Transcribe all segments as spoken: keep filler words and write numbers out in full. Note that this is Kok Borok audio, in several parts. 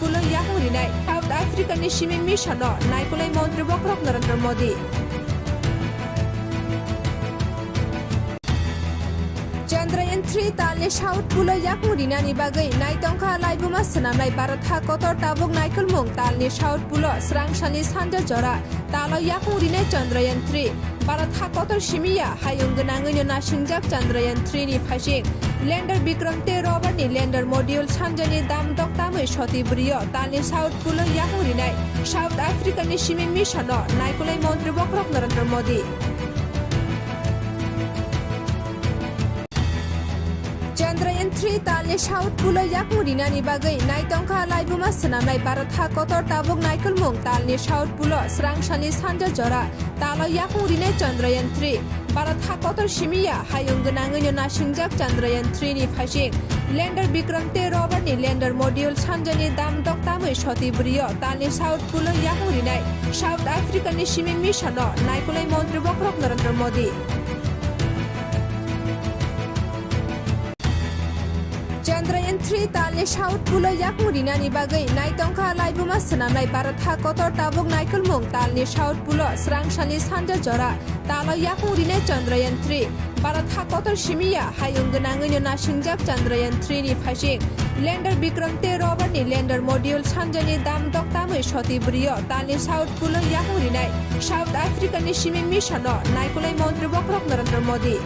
Pulung yakung rinai South Africa ni simi mission no naikolai montri bokhorok Narendra Modi. Chandrayaan three talni South Polo yakung rinani bagwi naitongkha laibuma swnamnai Bharat ha kotor tabuk naikolmung talni South Polo swrangsani sanja jora talo yakung rinai Chandrayaan three. Bharat ha kotor simiya hayung gwnangwino nasingjak Chandrayaan three ni phaising lander Bikram tei rover ni lander module sanjani dam dok tamwi soti bwrwio talni South Polo yakung rinai South Africa ni simi mission no naikolai montri bokhorok Narendra Modi. Chandrayaan three talni South Polo yakung rinani bagwi naitongkha laibuma swnamnai Bharat ha kotor tabuk naikolmung talni South Polo swrangsani sanja jora talo yakung rinai Chandrayaan three. Bharat ha kotor simiya hayung gwnangwino nasingjak Chandrayaan three ni phaising lander Bikram tei rover ni lander module sanjani dam dok tamwi soti bwrwio talni South Polo yakung rinai South Africa ni simi mission no naikolai montri bokhorok Narendra Modi. Chandrayaan three talni South Polo yakung rinani bagwi naitongkha laibuma swnamnai Bharat ha kotor tabuk naikolmung talni South Polo swrangsani sanja jora talo yakung rinai Chandrayaan three. Bharat ha kotor simiya hayung gwnangwino nasingjak Chandrayaan three ni phaising lander Bikram tei rover ni lander module sanjani dam dok tamwi soti bwrwio talni South Polo yakung rinai South Africa ni simi mission no naikolai montri bokhorok Narendra Modi.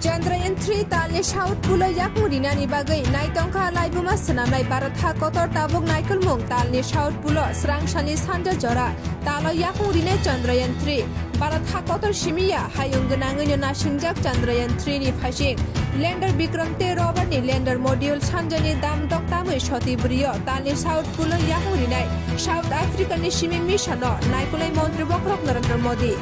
Chandrayaan three talni South Polo yakung rinani bagwi naitongkha laibuma swnamnai Bharat ha kotor tabuk naikolmung talni South Polo swrangsani sanja jora talo yakung rinai Chandrayaan three. Bharat ha kotor simiya hayung gwnangwino nasingjak Chandrayaan three ni phaising lander Bikram tei rover ni lander module sanjani dam dok tamwi soti bwrwio talni South Polo yakung rinai South Africa ni simi mission no naikolai montri bokhorok Narendra Modi.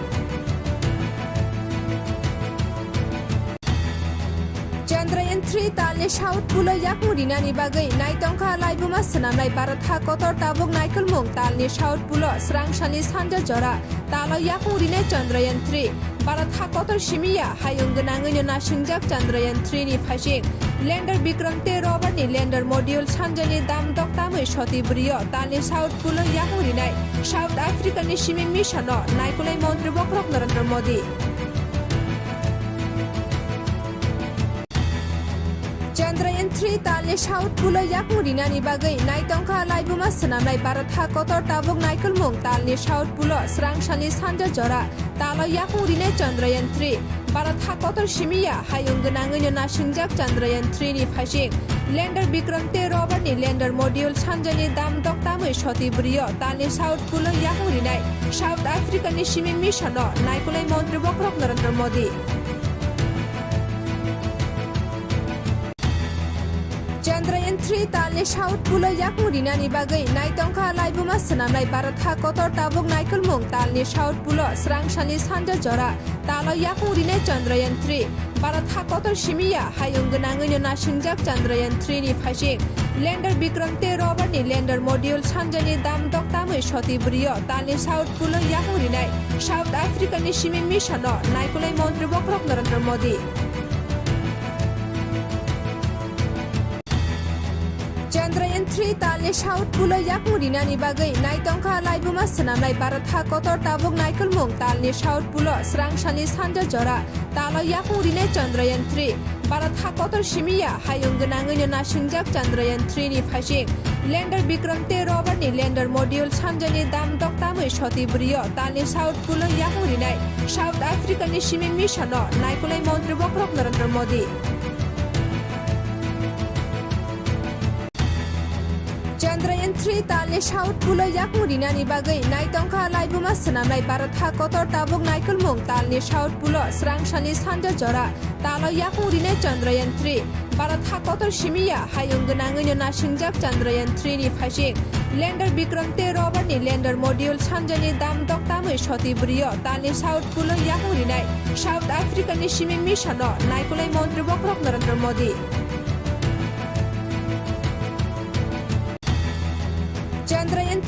Chandrayaan three talni South Polo yakung rinani bagwi naitongkha laibuma swnamnai Bharat ha kotor tabuk naikolmung talni South Polo swrangsani sanja jora talo yakung rinai Chandrayaan three. Bharat ha kotor simiya hayung gwnangwino nasingjak Chandrayaan three ni phaising lander Bikram tei rover ni lander module sanjani dam dok tamwi soti bwrwio talni South Polo yakung rinai South Africa ni simi mission no naikolai montri bokhorok Narendra Modi. Chandrayaan three talni South Polo yakung rinani bagwi naitongkha laibuma swnamnai Bharat ha kotor tabuk naikolmung talni South Polo swrangsani sanja jora talo yakung rinai Chandrayaan three. Bharat ha kotor simiya hayung gwnangwino nasingjak Chandrayaan three ni phaising lander Bikram tei rover ni lander module sanjani dam dok tamwi soti bwrwio talni South Polo yakung rinai South Africa ni simi mission no naikolai montri bokhorok Narendra Modi. Chandrayaan three talni South Polo yakung rinani bagwi naitongkha laibuma swnamnai Bharat ha kotor tabuk naikolmung talni South Polo swrangsani sanja jora talo yakung rinai Chandrayaan three. Bharat ha kotor simiya hayung gwnangwino nasingjak Chandrayaan three ni phaising lander Bikram tei rover ni lander module sanjani dam dok tamwi soti bwrwio talni South Polo yakung rinai South Africa ni simi mission no naikolai montri bokhorok Narendra Modi. Chandrayaan three talni South Polo yakung rinani bagwi naitongkha laibuma swnamnai Bharat ha kotor tabuk naikolmung talni South Polo swrangsani sanja jora talo yakung rinai Chandrayaan three. Bharat ha kotor simiya hayung gwnangwino nasingjak Chandrayaan three ni phaising lander Bikram tei rover ni lander module sanjani dam dok tamwi soti bwrwio talni South Polo yakung rinai South Africa ni simi mission no naikolai montri bokhorok Narendra Modi. Chandrayaan three talni South Polo yakung rinani bagwi naitongkha laibuma swnamnai Bharat ha kotor tabuk naikolmung talni South Polo swrangsani sanja jora talo yakung rinai Chandrayaan three. Bharat ha kotor simiya hayung gwnangwino nasingjak Chandrayaan three ni phaising lander Bikram tei rover ni lander module sanjani dam dok tamwi soti bwrwio talni South Polo yakung rinai South Africa ni simi mission no naikolai montri bokhorok Narendra Modi.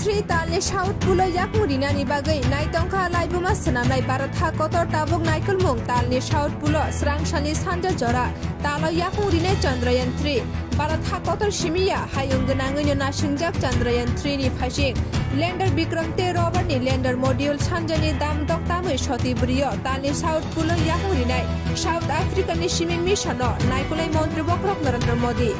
three talni South Pole o yakung rinani bagwi naitongkha laibuma swnamnai Bharat ha kotor tabuk naikolmung talni South Pole o swrangsani sanja jora talo yakung rinai Chandrayaan three. Bharat ha kotor simi ya hayung gwnangwino nasingjak Chandrayaan three ni phaising lander Vikram tei rover ni lander module sanjani dam dok tamwi soti bwrwi o talni South Pole o yakung rinai South Africa ni simi mission o naikolai montri bokhorok Narendra Modi.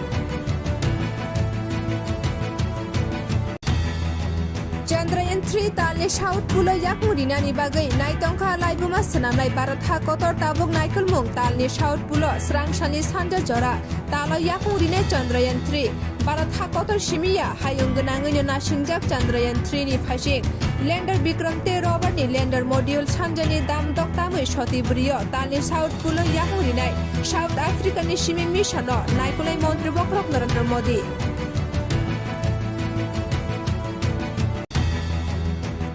Chandrayaan three talni South Pole o yakung rinani bagwi naitongkha laibuma swnamnai Bharat ha kotor tabuk naikolmung talni South Pole o swrangsani sanja jora talo yakung rinai Chandrayaan three. Bharat ha kotor simi ya hayung gwnangwino nasingjak Chandrayaan three ni phaising lander Vikram tei rover ni lander module sanjani dam dok tamwi soti bwrwi o talni South Pole o yakung rinai South Africa ni simi mission o naikolai montri bokhorok Narendra Modi.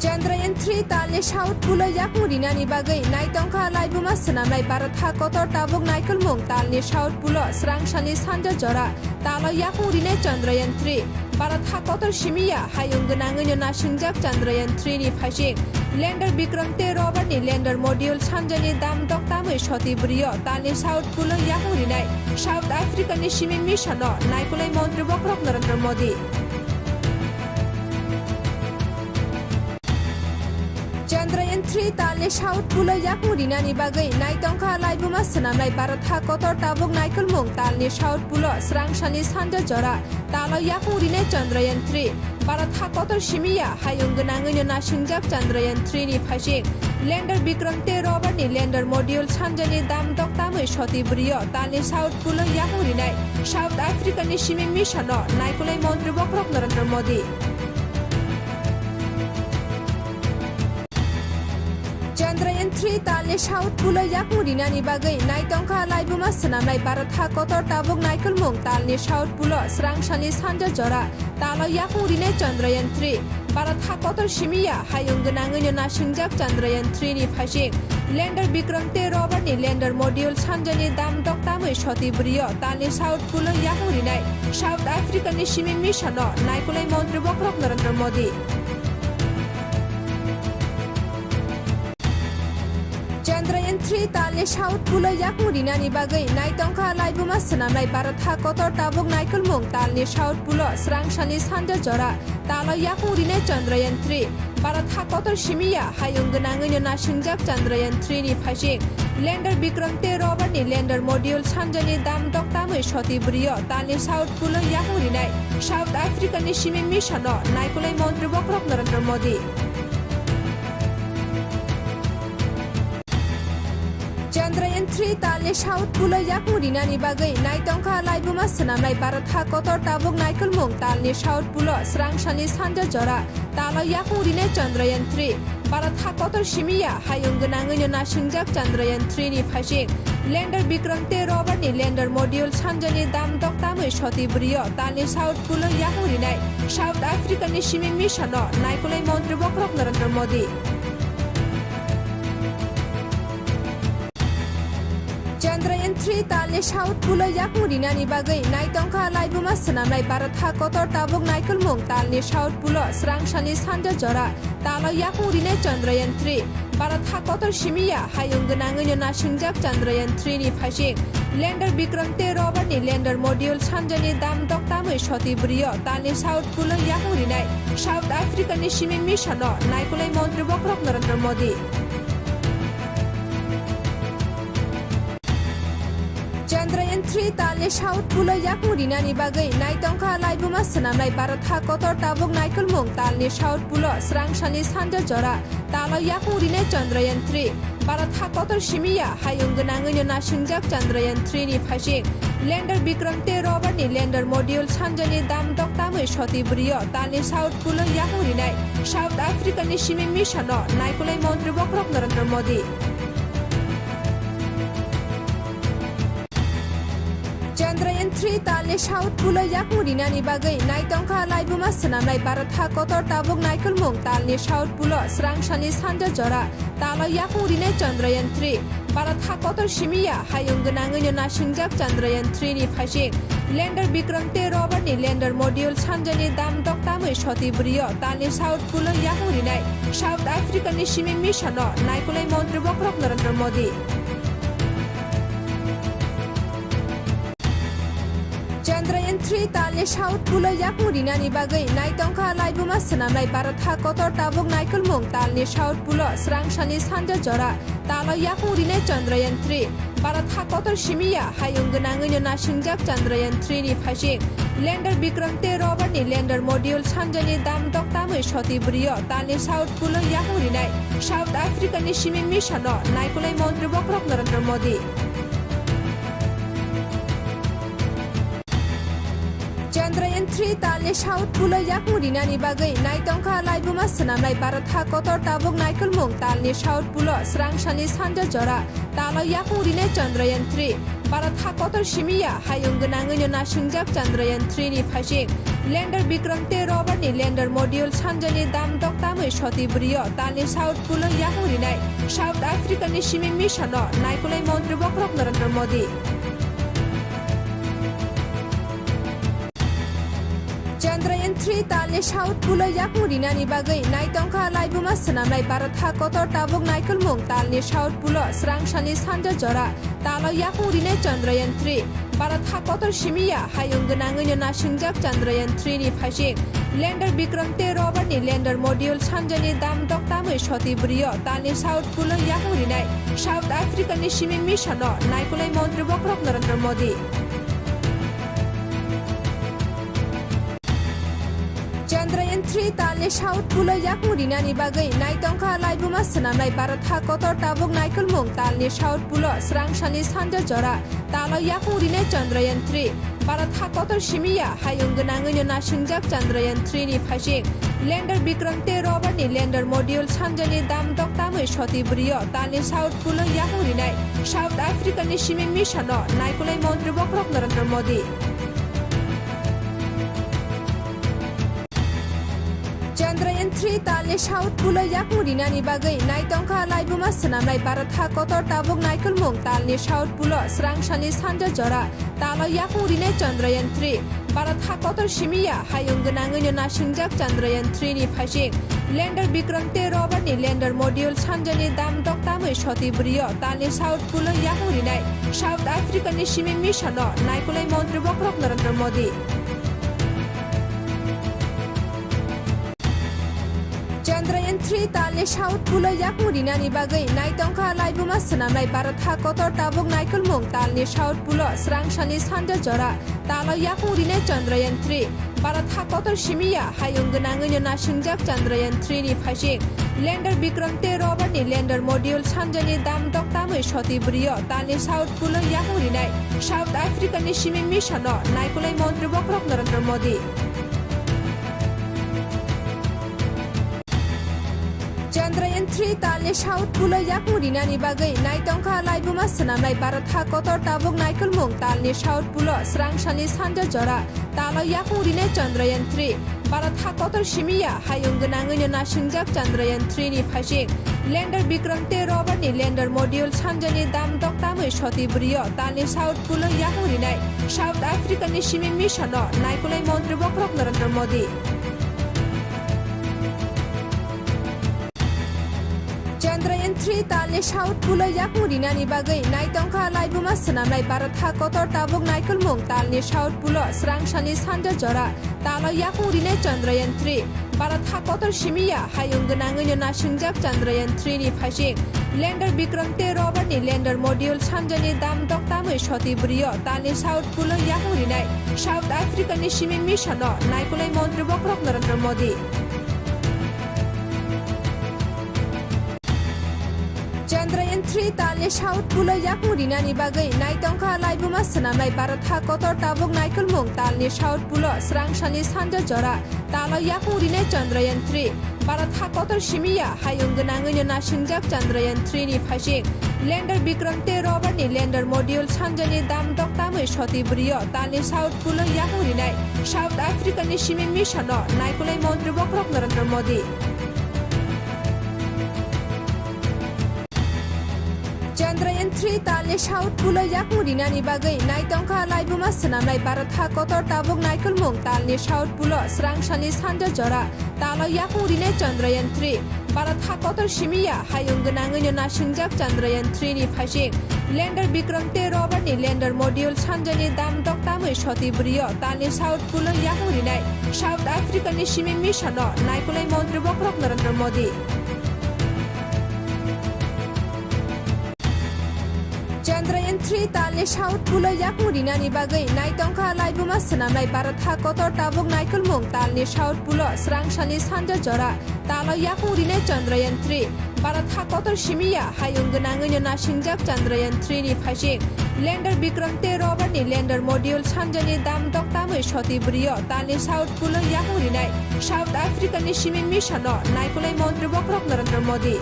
Chandrayaan three talni South Pole o yakung rinani bagwi naitongkha laibuma swnamnai Bharat ha kotor tabuk naikolmung talni South Pole o swrangsani sanja jora talo yakung rinai Chandrayaan three. Bharat ha kotor simi ya hayung gwnangwino nasingjak Chandrayaan three ni phaising lander Vikram tei rover ni lander module sanjani dam dok tamwi soti bwrwi o talni South Pole o yakung rinai South Africa ni simi mission o naikolai montri bokhorok Narendra Modi. Chandrayaan three talni South Pole o yakung rinani bagwi naitongkha laibuma swnamnai Bharat ha kotor tabuk naikolmung talni South Pole o swrangsani sanja jora talo yakung rinai Chandrayaan three. Bharat ha kotor simi ya hayung gwnangwino nasingjak Chandrayaan three ni phaising lander Vikram tei rover ni lander module sanjani dam dok tamwi soti bwrwi o talni South Pole o yakung rinai South Africa ni simi mission o naikolai montri bokhorok Narendra Modi. Chandrayaan three talni South Pole o yakung rinani bagwi naitongkha laibuma swnamnai Bharat ha kotor tabuk naikolmung talni South Pole o swrangsani sanja jora talo yakung rinai Chandrayaan three. Bharat ha kotor simi ya hayung gwnangwino nasingjak Chandrayaan three ni phaising lander Vikram tei rover ni lander module sanjani dam dok tamwi soti bwrwi o talni South Pole o yakung rinai South Africa ni simi mission o naikolai montri bokhorok Narendra Modi. Chandrayaan three talni South Pole o yakung rinani bagwi naitongkha laibuma swnamnai Bharat ha kotor tabuk naikolmung talni South Pole o swrangsani sanja jora talo yakung rinai Chandrayaan three. Bharat ha kotor simi ya hayung gwnangwino nasingjak Chandrayaan three ni phaising lander Vikram tei rover ni lander module sanjani dam dok tamwi soti bwrwi o talni South Pole o yakung rinai South Africa ni simi mission o naikolai montri bokhorok Narendra Modi. Chandrayaan three talni South Pole o yakung rinani bagwi naitongkha laibuma swnamnai Bharat ha kotor tabuk naikolmung talni South Pole o swrangsani sanja jora talo yakung rinai Chandrayaan three. Bharat ha kotor simi ya hayung gwnangwino nasingjak Chandrayaan three ni phaising lander Vikram tei rover ni lander module sanjani dam dok tamwi soti bwrwi o talni South Pole o yakung rinai South Africa ni simi mission o naikolai montri bokhorok Narendra Modi. Chandrayaan three talni South Pole o yakung rinani bagwi naitongkha laibuma swnamnai Bharat ha kotor tabuk naikolmung talni South Pole o swrangsani sanja jora talo yakung rinai Chandrayaan three. Bharat ha kotor simi ya hayung gwnangwino nasingjak Chandrayaan three ni phaising lander Vikram tei rover ni lander module sanjani dam dok tamwi soti bwrwi o talni South Pole o yakung rinai South Africa ni simi mission o naikolai montri bokhorok Narendra Modi. Chandrayaan three talni South Pole o yakung rinani bagwi naitongkha laibuma swnamnai Bharat ha kotor tabuk naikolmung talni South Pole o swrangsani sanja jora talo yakung rinai Chandrayaan three. Bharat ha kotor simi ya hayung gwnangwino nasingjak Chandrayaan three ni phaising lander Vikram tei rover ni lander module sanjani dam dok tamwi soti bwrwi o talni South Pole o yakung rinai South Africa ni simi mission o naikolai montri bokhorok Narendra Modi. Chandrayaan three talni South Pole o yakung rinani bagwi naitongkha laibuma swnamnai Bharat ha kotor tabuk naikolmung talni South Pole o swrangsani sanja jora talo yakung rinai Chandrayaan three. Bharat ha kotor simi ya hayung gwnangwino nasingjak Chandrayaan three ni phaising Lander Bikram tei rover ni lander module sanjani dam dok tamwi soti bwrwi o talni South Pole o yakung rinai South Africa ni simi mission o naikolai montri bokhorok Narendra Modi. Chandrayaan three talni South Pole o yakung rinani bagwi naitongkha laibuma swnamnai Bharat ha kotor tabuk naikolmung talni South Pole o swrangsani sanja jora talo yakung rinai Chandrayaan three. Bharat ha kotor simi ya hayung gwnangwi no nasingjak Chandrayaan three ni phaising. Lander Bikram tei rover ni lander module sanjani dam dok tamwi soti bwrwi o talni South Pole o yakung rinai South Africa ni simi mission o naikolai montri bokhorok Narendra Modi. Chandrayaan three talni South Pole o yakung rinani bagwi naitongkha laibuma swnamnai Bharat ha kotor tabuk naikolmung talni South Pole o swrangsani sanja jora talo yakung rinai Chandrayaan three. Bharat ha kotor simi ya hayung gwnangwi no nasingjak Chandrayaan three ni phaising. Lander Bikram tei rover ni lander module sanjani dam dok tamwi soti bwrwi o talni South Pole o yakung rinai South Africa ni simi mission o naikolai montri bokhorok Narendra Modi. Chandrayaan three talni South Pole o yakung rinani bagwi naitongkha laibuma swnamnai Bharat ha kotor tabuk naikolmung talni South Pole o swrangsani sanja jora talo yakung rinai Chandrayaan three. Bharat ha kotor simi ya hayung gwnangwi no nasingjak Chandrayaan three ni phaising. Lander Bikram tei rover ni lander module sanjani dam dok tamwi soti bwrwi o talni South Pole o yakung rinai South Africa ni simi mission o naikolai montri bokhorok Narendra Modi. Chandrayaan three talni South Pole o yakung rinani bagwi naitongkha laibuma swnamnai Bharat ha kotor tabuk naikolmung talni South Pole o swrangsani sanja jora talo yakung rinai Chandrayaan three. Bharat ha kotor simi ya hayung gwnangwi no nasingjak Chandrayaan three ni phaising. Lander Bikram tei rover ni lander module sanjani dam dok tamwi soti bwrwi o talni South Pole o yakung rinai South Africa ni simi mission o naikolai montri bokhorok Narendra Modi. Chandrayaan three talni South Pole o yakung rinani bagwi naitongkha laibuma swnamnai Bharat ha kotor tabuk naikolmung talni South Pole o swrangsani sanja jora talo yakung rinai Chandrayaan three. Bharat ha kotor simi ya hayung gwnangwi no nasingjak Chandrayaan three ni phaising. Lander Bikram tei rover ni lander module sanjani dam dok tamwi soti bwrwi o talni South Pole o yakung rinai South Africa ni simi mission o naikolai montri bokhorok Narendra Modi. Chandrayaan three talni South Pole o yakung rinani bagwi naitongkha laibuma swnamnai Bharat ha kotor tabuk naikolmung talni South Pole o swrangsani sanja jora talo yakung rinai Chandrayaan three. Bharat ha kotor simi ya hayung gwnangwi no nasingjak Chandrayaan three ni phaising. Lander Bikram tei rover ni lander module sanjani dam dok tamwi soti bwrwi o talni South Pole o yakung rinai South Africa ni simi mission o naikolai montri bokhorok Narendra Modi. Chandrayaan three talni South Pole o yakung rinani bagwi naitongkha laibuma swnamnai Bharat ha kotor tabuk naikolmung talni South Pole o swrangsani sanja jora talo yakung rinai Chandrayaan three. Bharat ha kotor simi ya hayung gwnangwi no nasingjak Chandrayaan three ni phaising. Lander Bikram tei rover ni lander module sanjani dam dok tamwi soti bwrwi o talni South Pole o yakung rinai South Africa ni simi mission o naikolai montri bokhorok Narendra Modi. Chandrayaan three talni South Pole o yakung rinani bagwi naitongkha laibuma swnamnai Bharat ha kotor tabuk naikolmung talni South Pole o swrangsani sanja jora talo yakung rinai Chandrayaan three. Bharat ha kotor simi ya hayung gwnangwi no nasingjak Chandrayaan three ni phaising. Lander Bikram tei rover ni lander module sanjani dam dok tamwi soti bwrwi o talni South Pole o yakung rinai South Africa ni simi mission o naikolai montri bokhorok Narendra Modi. Chandrayaan three talni South Pole o yakung rinani bagwi naitongkha laibuma swnamnai Bharat ha kotor tabuk naikolmung talni South Pole o swrangsani sanja jora talo yakung rinai Chandrayaan three. Bharat ha kotor simi ya hayung gwnangwi no nasingjak Chandrayaan three ni phaising. Lander Bikram tei rover ni lander module sanjani dam dok tamwi soti bwrwi o talni South Pole o yakung rinai South Africa ni simi mission o naikolai montri bokhorok Narendra Modi. Chandrayaan three talni South Pole o yakung rinani bagwi naitongkha laibuma swnamnai Bharat ha kotor tabuk naikolmung talni South Pole o swrangsani sanja jora talo yakung rinai Chandrayaan three. Bharat ha kotor simi ya hayung gwnangwino nasingjak Chandrayaan three ni phaising lander Vikram tei rover ni lander module sanjani dam dok tamwi soti bwrwi o talni South Pole o yakung rinai South Africa ni simi mission o naikolnai montri bokhorok Narendra Modi. Chandrayaan three talni South Pole o yakung rinani bagwi naitongkha laibuma swnamnai Bharat ha kotor tabuk naikolmung talni South Pole o swrangsani sanja jora talo yakung rinai Chandrayaan three. Bharat ha kotor simi ya hayung gwnangwino nasingjak Chandrayaan three ni phaising lander Vikram tei rover ni lander module sanjani dam dok tamwi soti bwrwi o talni South Pole o yakung rinai South Africa ni simi mission o naikolnai montri bokhorok Narendra Modi.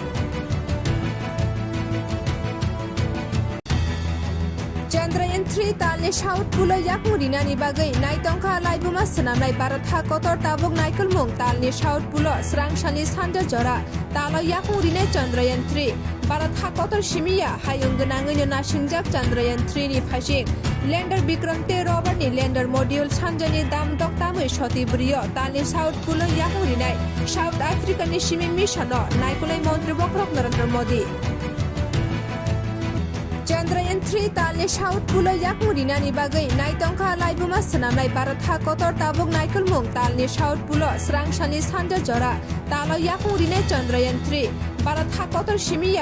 Chandrayaan three talni South Pole o yakung rinani bagwi naitongkha laibuma swnamnai Bharat ha kotor tabuk naikolmung talni South Pole o swrangsani sanja jora talo yakung rinai Chandrayaan three. Bharat ha kotor simi ya hayung gwnangwino nasingjak Chandrayaan three ni phaising lander Vikram tei rover ni lander module sanjani dam dok tamwi soti bwrwi o talni South Pole o yakung rinai South Africa ni simi mission o naikolnai montri bokhorok Narendra Modi. Chandrayaan three talni South Pole o yakung rinani bagwi naitongkha laibuma swnamnai Bharat ha kotor tabuk naikolmung talni South Pole o swrangsani sanja jora talo yakung rinai Chandrayaan three. Bharat ha kotor simi ya